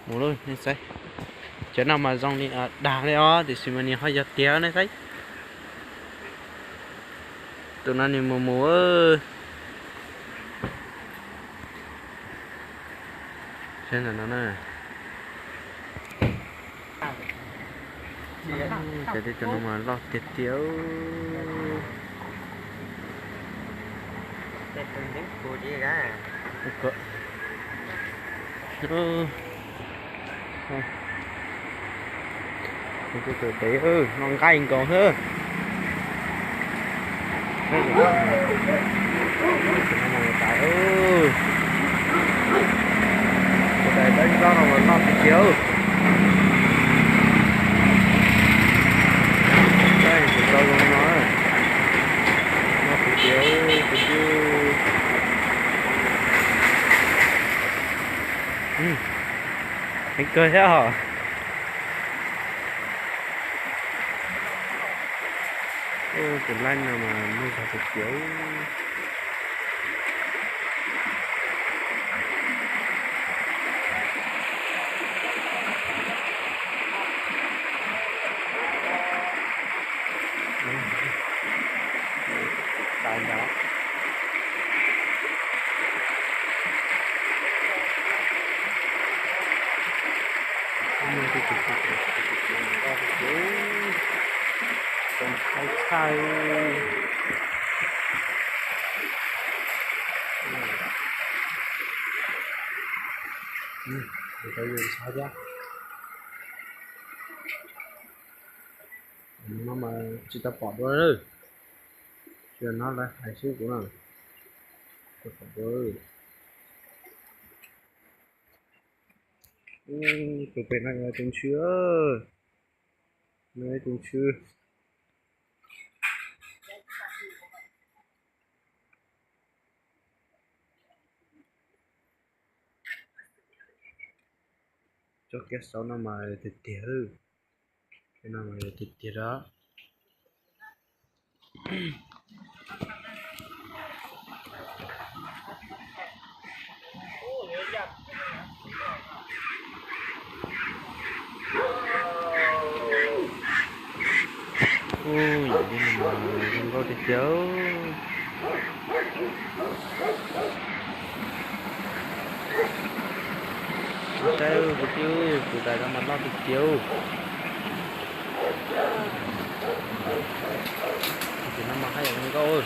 Mus lauj nej saib, cov no mas zoo li dag li os, tiam sis mas nws ho yog tiag nej saib. Tus no nws mus mus. Saib ntawm no na. Cov tib cov no mas loj tiag tiag. Tus pem no nqaij nkaus xwb. Tus tais dawb nrog no mas loj tiag tiag. Tus tau zoo no, loj tiag tiag tus twb. Heev kawg thiab os. Tus laib no mas muaj zog tiag tiag. Ntawd yus ntxhov thiab. No mas tsis tau pom dua, tsis no lawv hais xwb kuv no. Tsis pom dua. Tus pem no yog tus ntxhw, no yog tus ntxhw. Tsob kiab saud no mas tiag tiag, no mas tiag tiag da. Ub, yam li no mas zoo nkauj tiag tiag. Saib tus tij, tus tais no mas loj tiag tiag. Tus no mas haj yam zoo nkauj.